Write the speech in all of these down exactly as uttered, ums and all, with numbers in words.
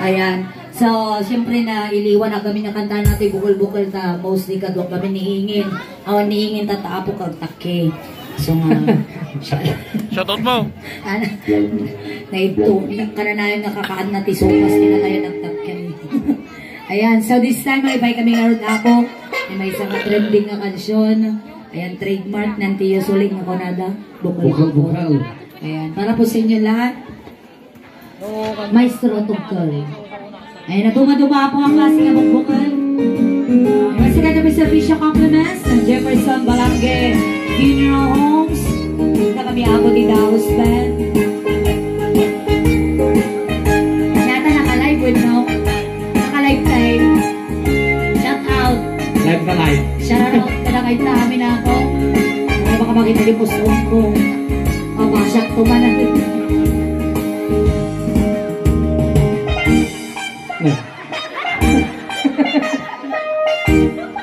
Ayan. So, siyempre na iliwan na kami nga kanta na ti bukol-bukol ta mostly kadwa kami ni Ingin. Awan ni Ingin tata apo kag takki. So nga, Shoutout mo. Ana, naibto, kananayon nga kakaan na ti sopas, di na tayo nagtakyan. Ayan, so this time, ay, bay kami nga ron ako. Ay, may isang trending nga kansyon. Ayan, trademark ng Tiyo Suling nga kunada. Bukol-bukol. Bukol-bukol. Ayan, para po sa inyo lahat. Maestro Tugkol. Ay, naduma-duma po ang klase nga bukbukan. President of Servicio Compliments ng Jefferson Balange Funeral Homes. Na kami ako ti Daos Band. Yata naka-live with, no? Naka-live tayo. Shout out. Live na live. Shout out ka na kay Tami na ako. Ay, baka makita yung post ko. Mabasyak ko man.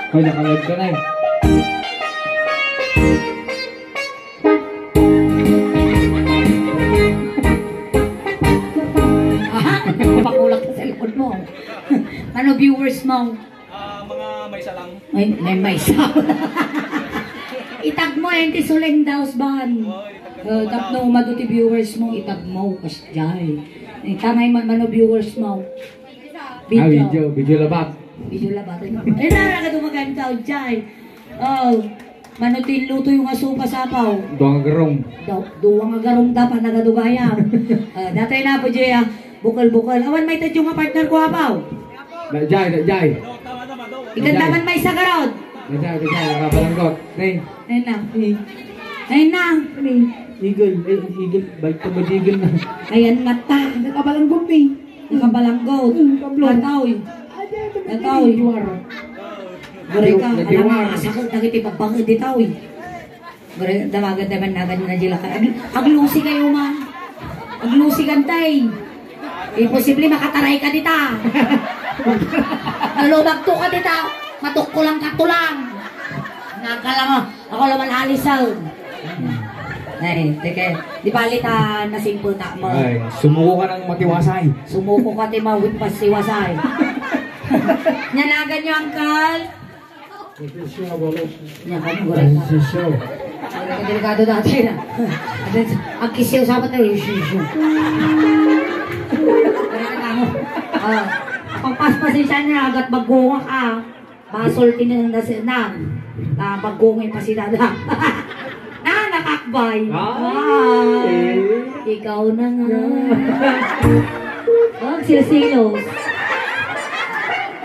Hoy, naka-live ka na eh. Aha, nakapakulak sa cellphone mo. Ano viewers mo? Ah, mga maysa lang. Ay, may maysa. Itag mo, eh, ti Suleng Daos Ban. Oh, itag mo. Oh, tapno umado ti viewers mo, itag mo, kasjay. Eh, tangay man, mano viewers mo. Ah, video, video labat. Video labat. Eh, naraga dumagan ka, jay. Oh, mano ti luto yung aso pa sapaw. Duwang garong. Du-, duwang garong dapat nagadugaya. Ah, datay na po, jay, ah. Bukol-bukol. Awan may tadyo nga partner ko, apaw. Dayjay, dayjay. Igandaman may sagarod. Dayjay, dayjay, nakabalanggot. Nay. Ay na, ni. Ay na, ni. Eagle, eh, eagle, balik ka ba eagle na? Ayan mata. Nakabalanggot, ni. Nakabalanggot. Hmm, kablo. Ataw, eh. Ataw, eh. Diwar. Gure ka, alam mo, asakit na kita ipagpangit, itaw, eh. Gure, damagan naman nagan na jila ka. Ag-, aglusi kayo, ma. Aglusi kan tay. Imposible makataray ka dita. Nalubag to ka dita. Matukko lang ka tulang. Nagkala mo, ako laman alisaw. Ay, teke. Di bali ta nasimputa mo. Ay, sumuko ka ng matiwasay. Sumuko ka ti mawit pasiwasay. Nyanagan nyo, uncle? Patricio Abalos. Nya, kami, gulay ka. Patricio. Ay, delikado dati na. Agkisiw sabat na, Patricio. Kaya na ako. Ah, pagpaspasensya na, agat bagunga ka. Basol, tinandas na. Na, bagunga yung pasidada. Na, nakakbay. Ah, eh. Ikaw na nga. Oh, silsilos.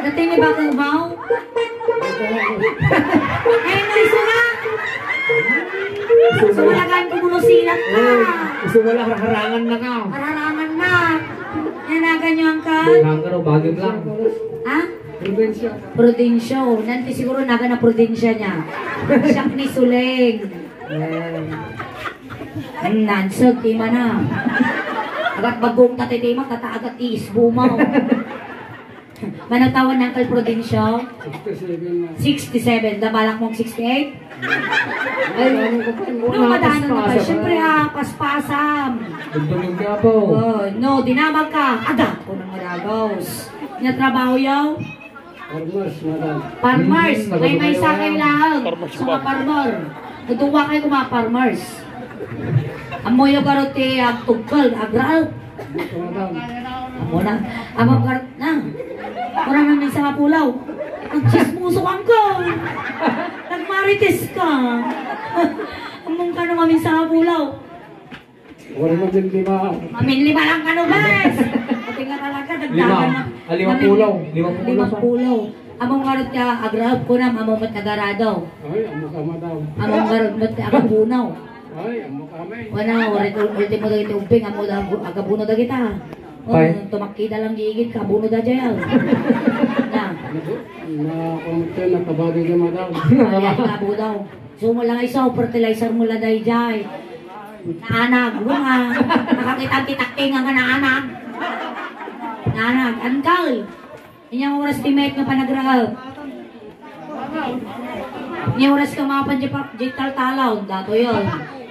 Dati ni Bakang Bao. Ay, no, iso na. Sumalagan ko kuno silat na. Eh, iso wala, hararangan na ka. Hararangan na. Nanagan nyo ang ka? Hararangan o, bagay lang. Ha? Prudencio. Prudencio. Nanti siguro naga na Prudencia niya. Siya ni Suleng. Ayan. Hmm, nansag, ti mana. Agat bagong tatitima, tata agat iisbo mo. Manatawan ng Uncle Prudencio? Sixty-seven na. Sixty-seven. Nabalak mong sixty-eight? Ay, ano ko pa, no, madaan na ba? Siyempre, ah, paspasam. Dugdugin ka po. Oh, no, dinamag ka. Agat ko ng maragaw. Nya trabaho yaw? Farmers, madam. Farmers. Hmm, may maysa kay laag. Farmers. Sa mga farmer. Nagduwa kayo kung mga farmers. Amo yung garot ti agtugkal, agraw. Madam. Amo na. Amo garot na. Wala na may sa pulaw. Ang chismoso kang ko. Nagmarites ka. Among ka naman may sa pulaw. Wala na din lima. Mamin lima lang ka, no, guys? Pati nga talaga, dagdagan na. Lima. Ah, lima pulaw. Lima pulaw. Lima pulaw. Among ngarot ka, agrahap ko na, among mat nagarado. Ay, amo ka, madam. Among ngarot mat agabunaw. Ay, amo ka, may. Wala, wala, ultimo dagiti umping, amo da, agabunaw dagita. Oh, tumakida lang gigit, kabuno da jay, ah. Na. Na, kung ito, nakabagay ka, madam. Ay, ay, kabunaw. So, mo lang iso, fertilizer mo lang dayjay. Naanag, bunga. Nakakita ang titakting ang naanag. Naanag, angkal. Inyang oras ti met nga panagraap. Inyang oras ka mapan di pa, di taltalaw. Dato yun.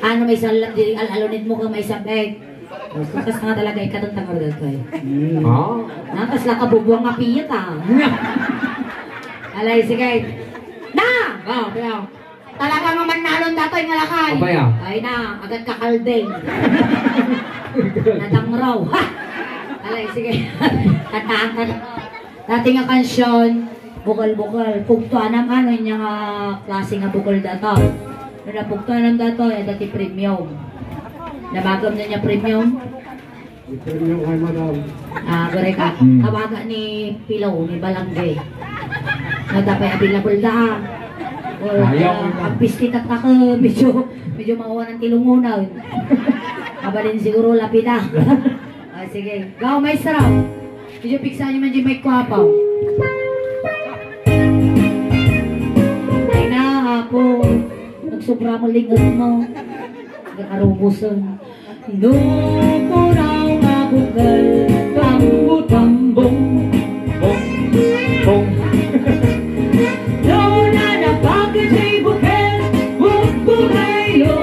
Ano may sallam di al-alunit mo ka may sabek? Gusto kas nga talaga ikatang tangardag ko eh. Hmm. Ah? Na, kas la kabubuang nga piyet ah. Alay, sige. Na! Ah, kaya. Talaga nga mannalon datoy nga lakay. Apay, ah? Ay na, agad ka kaldeng. Nadangraw. Ha! Alay, sige. Kantaan ka na. Dati nga kansyon, bukal-bukal. Pugtuanam ano inya nga klase nga bukal data. No napugtuanam data, ay dati premium. Namagam na niya premium. May premium kay madam. Ah, gure ka. Hmm. Tawaga ni Pilo, ni Balangge. Natapay available da. O, ayaw ah, na. Ang pisti taktak, medyo, medyo mawanan ti lungunan. Mabalin siguro lapida. Ah, sige. Go, maestro. Medyo piksa niyo man dyan may kwapa. Ay na, apo. Nagsobra mo lingot mo. Nakarubusan. No, puraw nga bukal, tambutambong, bong, bong. No, nanapag jay bukal, bukbukayo.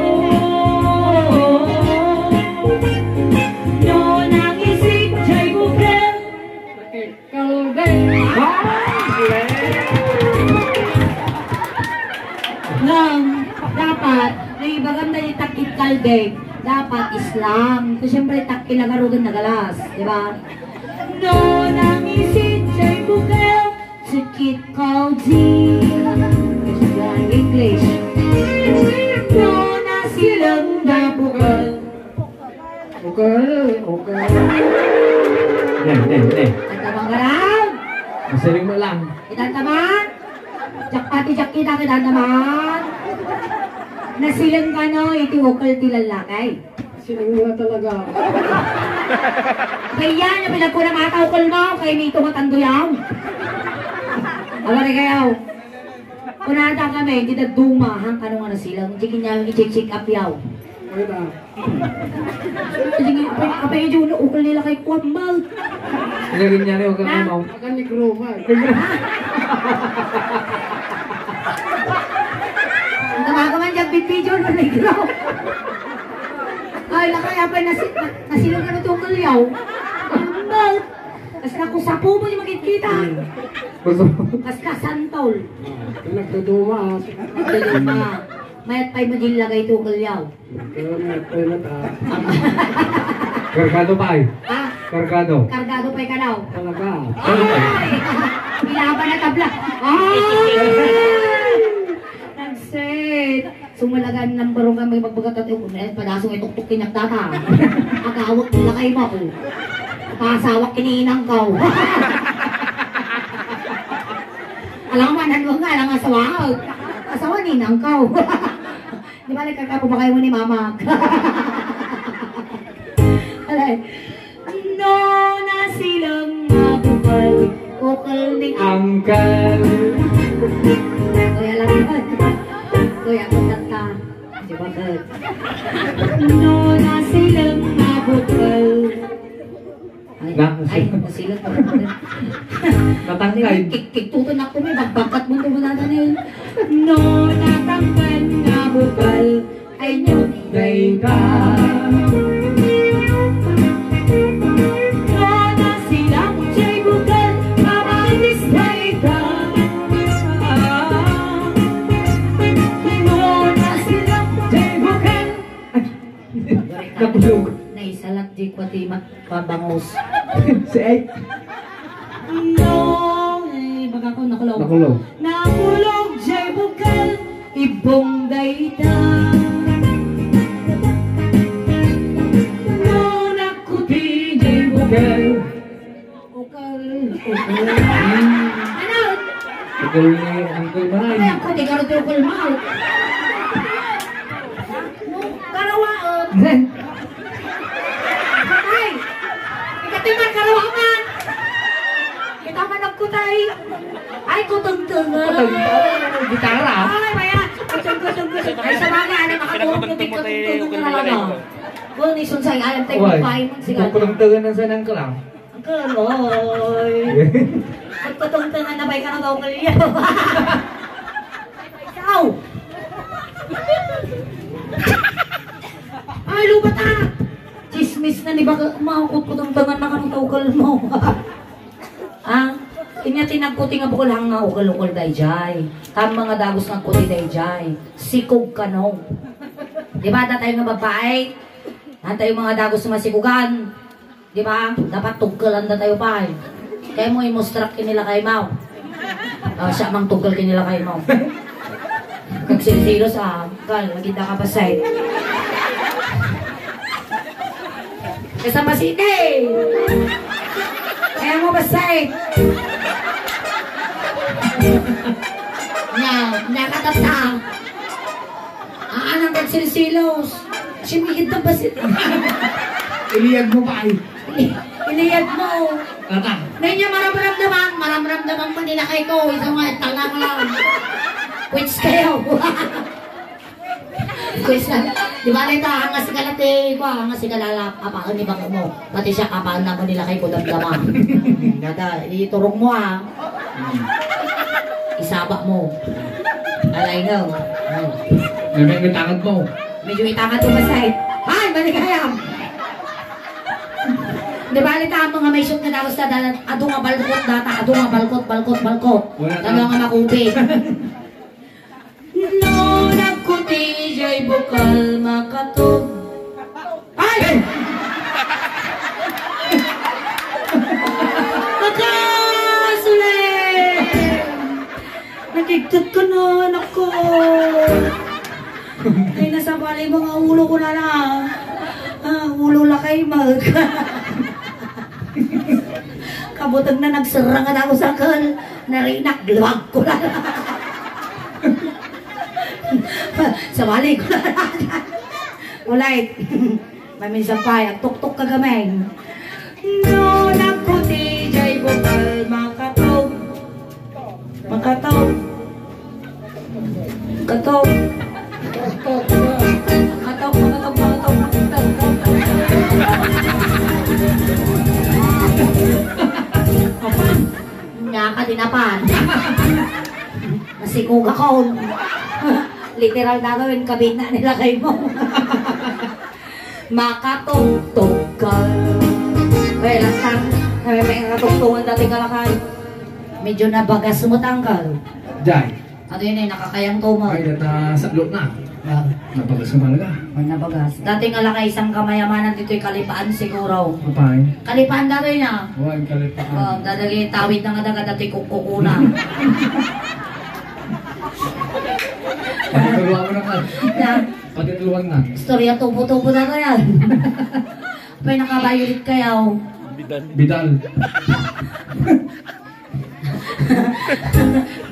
No, nangisik jay bukal. Kalbe. Ngem, dapat, no ibagam na itak it kalbe, dapat islang. So, siyempre, itak ilagarugan na galas, di ba? No, nangisik jay bukal, sakit ko di. English. No, nasilang na bukal. Okay, okay. Ne, ne, ne. Antaman ka lang. Masiring mo lang. Itantaman. Jakpati jak kita, itantaman. Nasilang ka no, iti ukol ti lalaki. Silang mo na talaga. Kaya niya pinagkuna mata ukol mo, kay may tumatanduyaw. Awari kayo. Kunada kami, di da duma, hang kano nga nasilang, di kanya i-check up yaw. Ano ba? Sige, apay, apay, medyo na ukol nila kay Kuan Mal. Lagyan niya rin, huwag kang Ha? Umaw. Akan ni Grover. Ang tawagan man dyan, bibidyo na negro. Ay, lakay, apay, nasi-, na-, nasilong ka na tukol yaw. Mal. Kas na kusapo mo yung magkikita. Gusto mo? Kas na santol. Ah, nagduduma. Nagduduma. Mayat pa'y maging lagay tukol yaw. Pero may, pero ta. Kargado pa eh. Ha? Kargado. Kargado pa'y kalaw. Talaga. Ay! Ilaban na tabla. Ay! Nagset. Sumalagan ng barong kami magbagat at yung unayan, padasong ituktok kinagdata. Agawak nila kay Mako. Pasawak kininang kaw. Alam mo, nanluwag nga, alam nga, asawa. Asawa, ninang kaw. Di ba, nagkakapo ba kayo ni Mama? Alay. No, nasilang nga bukal, bukal ni Uncle. Kuya lang yun. Kuya, bukal ka. Di ba, Kurt? No, nasilang nga bukal. Ay, Na- ay, nasilang nga bukal. Natangkay. Kik-, kiktutan ako, may bagbagkat mo ito, wala na yun. No, natangkay nga bukal. Ay, no, dayta. No, nasilang jay bukal, mamatis dayta. No, nasilang jay bukal. Ay, nakulog. Naisalat di ko ti ma-, pabangos. Si Ed. No, eh, baga ko, nakulog. Nakulog. Ibong dayta. No, naku, ti diay bukel. Ukol, ukol. Ano? Ukol ni Uncle Manay. Ay, ako, di ka rin ukol mo. Karawaot. Ay! Ikatiman, karawaman! Kita man nagkutay. Ay, kutungtungan. Kutungtungan. Gitara. Ay, bayan. Kutungtungan. Ay, sa mga anak, makakuha ko, kutungtungan na lang, ah. Well, ni Sunsay, alam tayo, Uy, babae, magsigaw. Kutungtungan na sa nang kalang. Ang kaloy. Magpatungtungan na ba ikaw ng kaulyaw? Ikaw! Ay, lubata! Chismis na ni baka maukot-kutungtungan na kanang tawgal mo. Ah, inya tinagkuti nga bukol hang nga ukol-ukol dayjay. Tam mga dagus nga kuti dayjay. Sikog kano. Di ba, datay nga babae? Antay mga dagus masikugan. Di ba? Dapat tugkalan na tayo pa eh. Kaya mo imustra kinila kay Mau. Ah, siya mang tugkal kinila kay Mau. Kagsilsilos ah. Kal, maganda ka pa side. Kasama si Ine. Kaya mo ba side? Nya, nakatata. Aanang kagsilsilos. Simigit na basit. Iliyag mo pa ay. Iliyag mo. Tata. Ngayon niya maramramdaman, maramramdaman mo nila kay ko. Isang nga, talang lang. Quits kayo. Quits lang. Di ba, Lita, ang asigala ti, ko, ang asigala, apa, ni baka mo. Pati siya, kapaanna mo nila kay kudamdama. Dada, iturog mo, ah. Isaba mo. Alay no. Medyo itangad mo. Medyo itangad mo, masay. Ay, maligayam! Di ba, alita, ang mga may shoot na daw sa dalan, adu nga balkot data, adu nga balkot, balkot, balkot. Wala Ano ka. Nga makupi? No, nagkuti jay bukal makatog. Ay! Makasulit! Nakigtot ko na, anak ko. Ay, nasa bali mga ulo ko na lang. Ah, ulo lakay mag. Kabutag na nagsarang ako sa kal. Narinak, luwag ko na. Sa bali ko na. Ulit. Maminsan pa, agtuktok ka gameng. No, naku, ti jay bukal, makatog. Makatog. Katog. Katog, makatog, makatog, makatog. Apan. Nga ka dinapan. Nasikuga ko. Literal na gawin, kabina nila kay mo. Makatugtog ka. Well, ang sang, kami may nakatugtungan dati kalakay. Medyo nabagas mo tanggal. Jay. Ano yun eh, nakakayang tumag. Ay, data sa loob na. Ah. Nabagas ka talaga. Ay, nabagas. Dati nga lakay isang kamayamanan dito'y kalipaan siguro. Apay? Kalipaan dati niya. Wan, kalipaan. Oh, dadagi tawid na nga daga dati kukukuna. Pagkakaluan mo na ka. Na? Pati tuluan na. Istorya tubo-tubo na to yan. Pay naka-violet kayo. Bidal.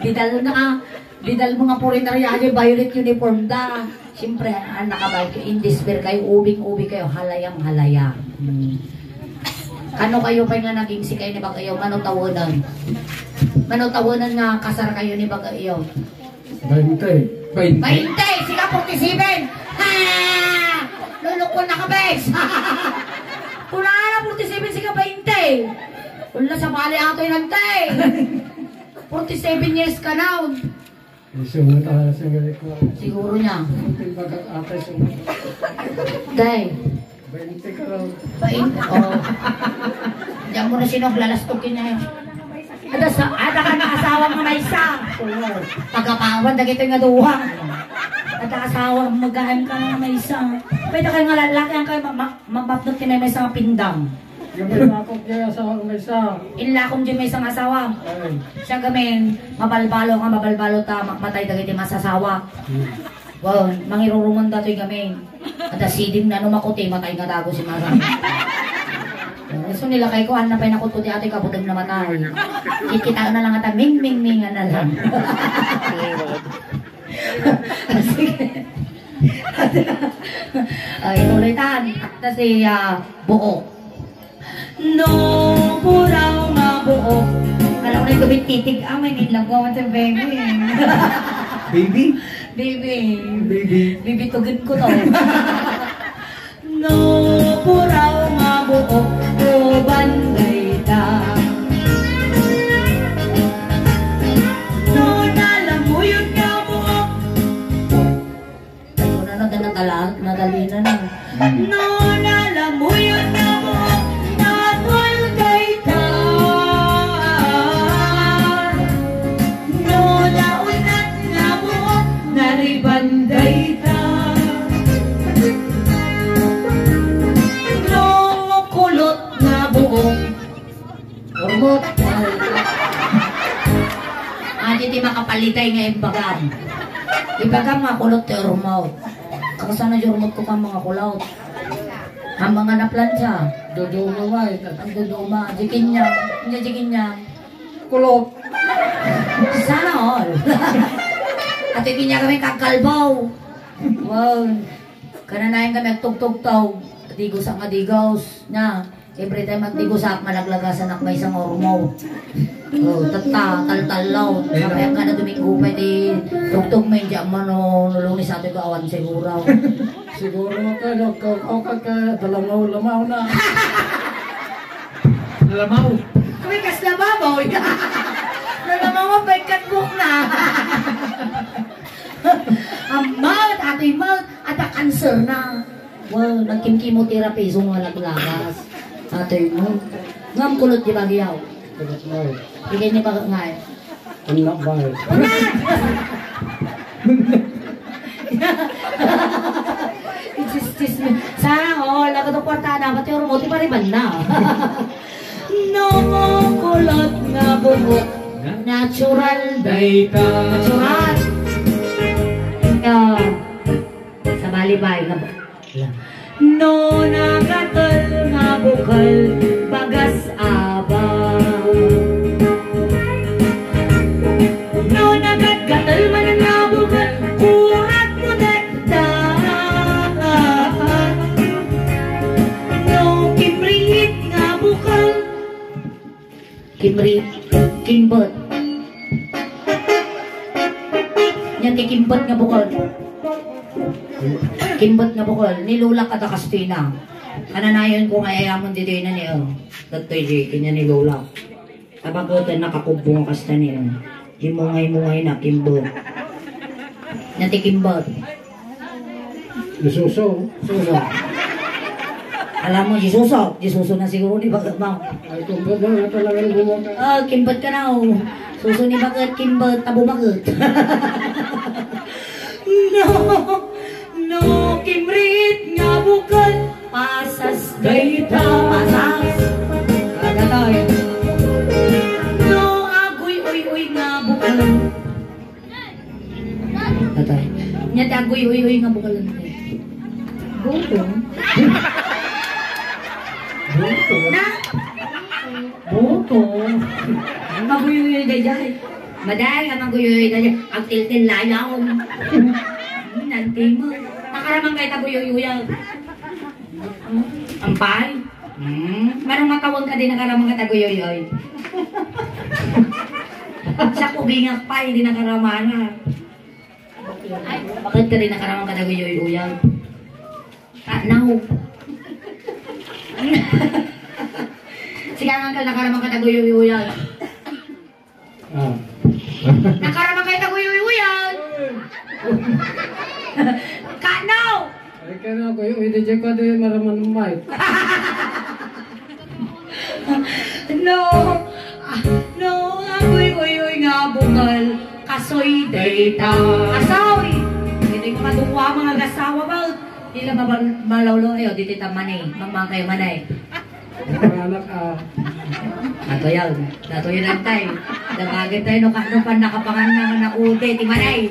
Bidal na ka. Bidal mo nga foreigner ya, di violet uniform da. Siyempre, ah, naka-violet kayo, indisper kayo, ubing-ubi kayo, halayang halaya. Hmm. Kano kayo pay nga naging si kayo ni bagayo, manutawanan. Manutawanan nga kasar kayo ni bagayo. Bainte. Bainte. Bainte! Sika forty-seven! Ha! Lulukon na ka, bes! Kunana, forty-seven, sika bainte! Wala sa bali ato yung ante! Forty-seven years ka na. Isunod ang singalit ko. Siguro niya. Ang timbagat ata yung Day. Bainte ka raw. Bain-, oh. Diyan mo na sino, lalastokin niya yun. Ada sa, ada ka na asawa nga maysa. Tagapawan, dagito nga duha. Ada asawa, magaan ka nga maysa. Pwede kayo nga lalaki, ang kayo ma-, ma-, mabapnot ka na maysa nga pindang. Gamin, ako kaya sa maysa. Inlakom di maysa nga asawa. Ay. Siya gamin, mabalbalo nga mabalbalo ta makmatay dagiti masasawa. Hmm. Wow, mangirurumon datoy gamin. Ada siding na no makuti, matay nga dago si Mara. Gusto nila kay kuan na pay nakuti atoy kabuteng na matay. Kikita na lang ata ming, ming, ming, na lang. Sige. Ay, tuloy tan. Ata si, ah, Buok. No, puraw nga buok. Alam ko na yung tubig titig. Ah, may nilagwa mo sa baby. Baby? Baby. Baby. Baby, tugid ko to. No, puraw nga buok, uban dayta. No, nalamuyod nga buok. Ay, wala na, na, nadala-, nadali na na. Mm. No, nalamuyod nga buok, napol dayta. No, naunat nga buok, nariban dayta. No, kulot nga buok, urmot. Adi ti makapaliday nga imbagam. Ibagam nga kulot ti urmot. Kasano ti urmot ko ka mga kulot? Ang mga naplansa. Duduma, way. Ang duduma. Jikin niya. Hindi jikin niya. Kulot. Sana all. Ati kinya kami kakalbaw. Wow. Kananayan kami agtugtugtog. Digos ang adigos. Na. Siyempre, tayo magdigusak, malaglagasan ak maysa nga urmo. Oh, tatta, taltallaw. Ay, Sabi na. Ang kada Domingo pa, di tugtog mo, hindi mo no, nulungi sa atin ko, awan siguro. Siguro ka, no, ka, ka, ka, ka, dalamaw-lamaw na. Dalamaw. Kami kas lamaw, boy. Nalamaw mo, pagkat buhok na. Ang mouth, ato'y mouth, at ang cancer na. Wow, nagkim-chemotherapy, isu nga naglagas. Atoy mo. Ngam kulot di bagyaw. Kulot mo. Ikay ni bagak nga eh. Ang nakbal. Isis-sis mo. Sana all, nagkatong kwarta na, pati urmo, ti pariban na. No, kulot nga buhok. Natural. Dayta. Natural. Yeah. Sabali bay nga bu-, no nagatel nga bukel, bagas aba. No nagatgatel man nga bukel, kurat mo dagda. No kimriit nga bukel, Kimri, kimbet. Nya ti kimbet nga bukel. Kimbet nga bukel. Ni Lola kada kastina. Kananayon ko nga ayamon ditoy na ni, oh. Dagtoy di, kanya ni Lola. Tabageten nakakubbo nga kasta ni, oh. Himungay-mungay na, kimbet. Nya ti kimbet. Di suso. Suso. Alam mo, di suso. Di suso na siguro ni bagat mo. Ay, kumpara na talagang bumata. Ah, kimbat ka na, oh. Suso ni bagat, kimbat, tabo bagat. No, no, kimrit nga bukel. Pasas dayta. Pasas. Agatoy. No, aguy, uy, uy nga bukel. Atay. Nya ti aguy-uy-uy nga bukel, eh. Buto. Buto. Na? Buto. Aguy-uy-uy daydiay. Maday, ang aguy-uy-uy daydiay. Agtiltil layaw. Hmm, nanti mo. Nakaraman kayo taguy-uy-uy. Ampay? Hmm? Manong matawag ka din nakaraman ka taguyoyoy? Sa kubingak pa, hindi nakaramana. Bakit ka din nakaraman ka taguyoyoy? Ah, no. Sige, ang angkal nakaraman ka taguyoyoy. Ah. Nakaraman kayo taguyoy-uyan. Kano? Ay, kano ako yung hindi ko di maraman mic. No. Ah, no, aguy-uy-uy nga bungal. Kasoy dayta. Kasoy! Hindi ko madungwa mga gasawa ba? Dila mabal-, malawlo ayo, dito ta mani. Mamang kayo manay. Anak, ah. Natuyaw. Natuyaw lang tayo. Dabagan tayo, no, ka-, no, pan nakapangan na, na ute, ti manay.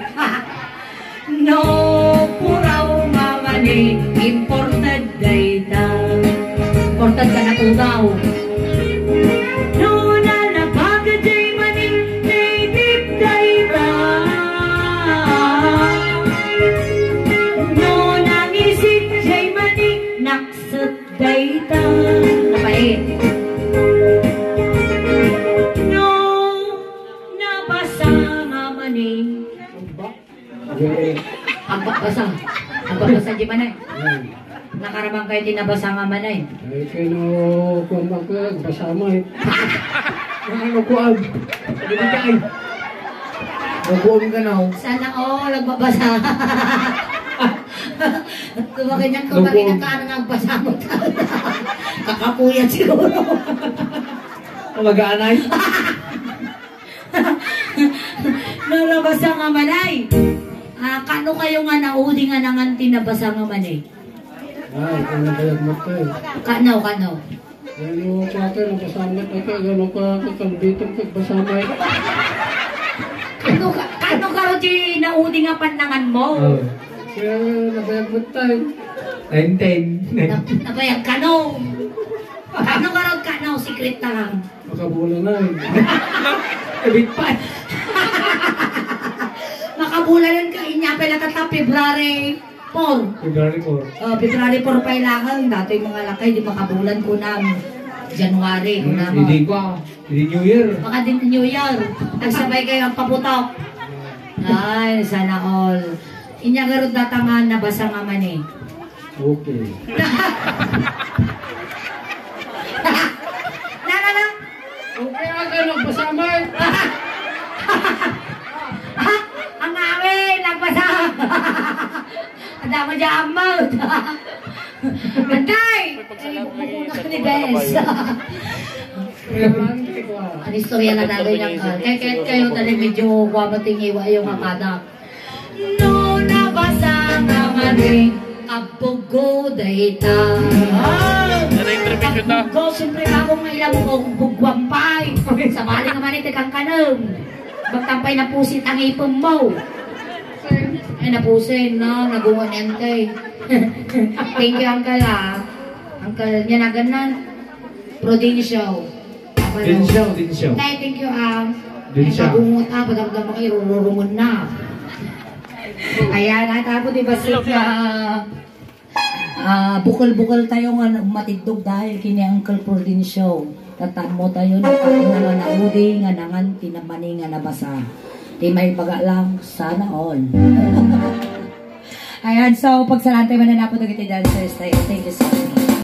No, puraw nga mani, imported dayta. Imported ka na puraw. No, nalabag jay mani, native dayta. No, nangisit jay mani, nakset dayta. Napait. No, nabasa nga mani. Agbakbasa. Agbakbasa di manay. Hmm. Nakaraman kayo ti nabasa nga manay. Ay, kano, kuwan ba ka, basa mo eh. Ano, kuwan? Hindi ka eh. Nakuha ka na, oh. Sana all, nagbabasa. Tumagan yan, Naku. Kapag nagkaan nga nagbasa mo. Kakapuyat siguro. Mag-aanay? Nalabas ang amalay. Ah, kano kayo nga naudi nga nangan ti nabasa nga manay? Ah, ikaw na kaya matay. Kano, kano? Ano ko ate, nabasa mo ate, ano ka, kakalbitan ka, basa mo eh. Kano ka, kano ka ro ti naudi nga pannangan mo? Oh. Kaya nabayag mo tayo. Ten ten. Nab-, nabayag kano? Kano ka ro kano? Secret na lang. Makabulan na eh. Kabit pa. Makabulanan ka, inya pala tata, February four. February four. Oh, February four pa ilangan. Dati mga lakay, di makabulan ko na. January ko Hmm, na. Hindi pa. Hindi New Year. Baka din New Year. Nagsabay kayo ang paputok. Ay, sana all. Inya garud datangan, nabasa nga man eh. Okay. Na, na, na. Okay, aga, nagbasa man. Ang awi, nagbasa. Ang dama dyan, mouth. Antay! Ay, bukbukuna ni Bes. Ang istorya na daloy ng, ah, kay, kay, kayo dali medyo guwapo tingiwa yung amadak. No, nabasa nga mani, kabugo dayta. Ah! Ano yung interview ta? Kabugo, siyempre, bagong mailam ko, bugwampay. Sabali nga mani, tikang kanam. Magtampay na pusit ang ipon mo. Ay, napusin, no? Nagungon yan, kay. Thank you, Uncle, ah. Uncle, niya na ganan. Prudencio. Dinsiaw, Dinsiaw. Tay, thank you, ah. Dinsiaw. Ay, pabungot, ah, padamdam ako, irururumun na. Ayan, ah, tapos, di ba, si, ah, ah, bukal-bukal tayo nga matidog dahil kini Uncle Prudencio. Tatammo tayo, na, na, naudi, nga nangan, tinamani, nga nabasa. Di may baga lang, sana all. Ayan, so, pagsalaan tayo mananapo dagiti dancers tayo. Thank you so much.